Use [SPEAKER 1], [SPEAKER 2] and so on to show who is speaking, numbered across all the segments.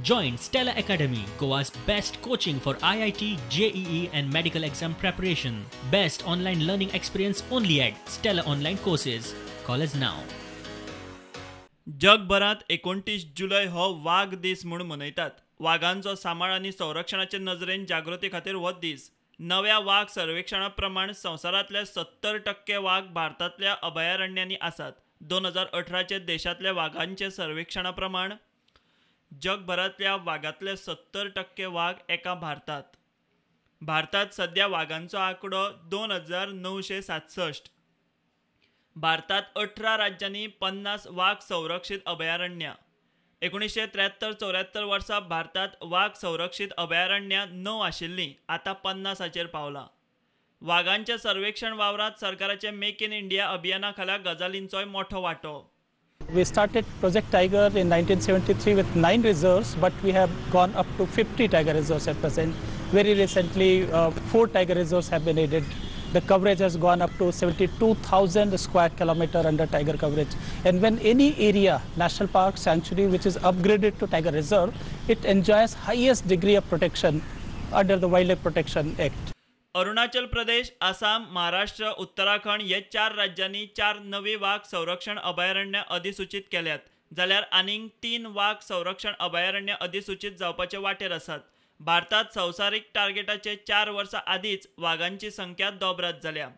[SPEAKER 1] Join Stella Academy, Goa's best coaching for IIT, JEE and medical exam preparation. Best online learning experience only at Stella Online Courses. Call us now.
[SPEAKER 2] जगभरात 29 जुलय हो वाग दीस म्हूण मनयतात. वागांचो सांबाळ आनी संरक्षणाचे नजरेन जागृती खातीर हो दीस. नव्या वाग सर्वेक्षणा प्रमाण संवसारांतले 70% वाग भारतांतल्या अभयारण्यांनी आसात. 2018 देशांतल्या वागांचे सर्वेक्षणा प्रमाण जगभरांतल्या वागांतले 70% वाग एका भारतात. भारतात सध्या वागांचो आंकडो 2967. भारतात 18 राज्यांनी 50 वाग संरक्षित अभयारण्यां. 1973-74 वर्सा भारतात वाग संरक्षित अभयारण्यां 9 आशिल्लीं, आतां 50 पावलां. वागांच्या सर्वेक्षण वावरांत सरकाराचे मेक इन इंडिया अभियाना खाला गजालींचोय मोठो वांटो.
[SPEAKER 3] We started Project Tiger in 1973 with 9 reserves, but we have gone up to 50 tiger reserves at present. Very recently, 4 tiger reserves have been added. The coverage has gone up to 72,000 square kilometer under tiger coverage. And when any area, national park, sanctuary, which is upgraded to tiger reserve, it enjoys highest degree of protection under the Wildlife Protection Act.
[SPEAKER 2] Arunachal Pradesh, Assam, Maharashtra, Uttarakhand हे 4 राज्यांनी 4 नवी वाग संरक्षण अभयारण्य अधिसूचित केल्यात, जाल्यार आनीक 3 वाग संरक्षण अभयारण्य अधिसूचित जावपाचे वाटेर आसात. भारतात संवसारीक टार्गेटाचे 4 वर्सां आदींच वागांची संख्या दोबरात जाल्या.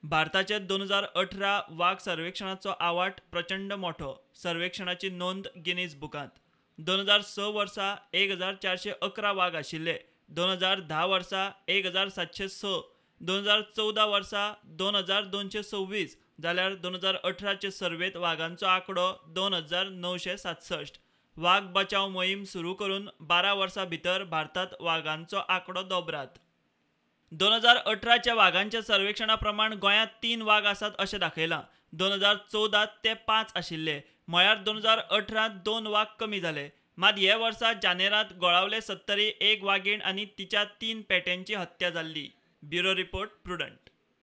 [SPEAKER 2] भारताचे 2018 वाग सर्वेक्षणाचो आवाठ प्रचंड मोठो. सर्वेक्षणाची नोंद गिनीज बुकांत. 2006 वर्सा 1411 वाग आशिल्ले, 2010 वर्सा 1706, 2014 वर्सा 2226, जाल्यार 2018 सर्वेत वागांचो आंकडो 2967. वाग बचाव मोहीम सुरू करून 12 वर्सां भितर भारतात वागांचो आंकडो दोबरात. 2018 वागांच्या सर्वेक्षणा प्रमाण गोंयांत 3 वाग आसात अशें दाखयलां. 2014 ते 5 आशिल्ले, म्हळ्यार 2018 2 वाग कमी जाले. मात हे वर्सा जानेरात गोळावले 70 एक वागीण आनी तिच्या 3 पेट्यांची हत्या जाल्ली. Bureau report, Prudent.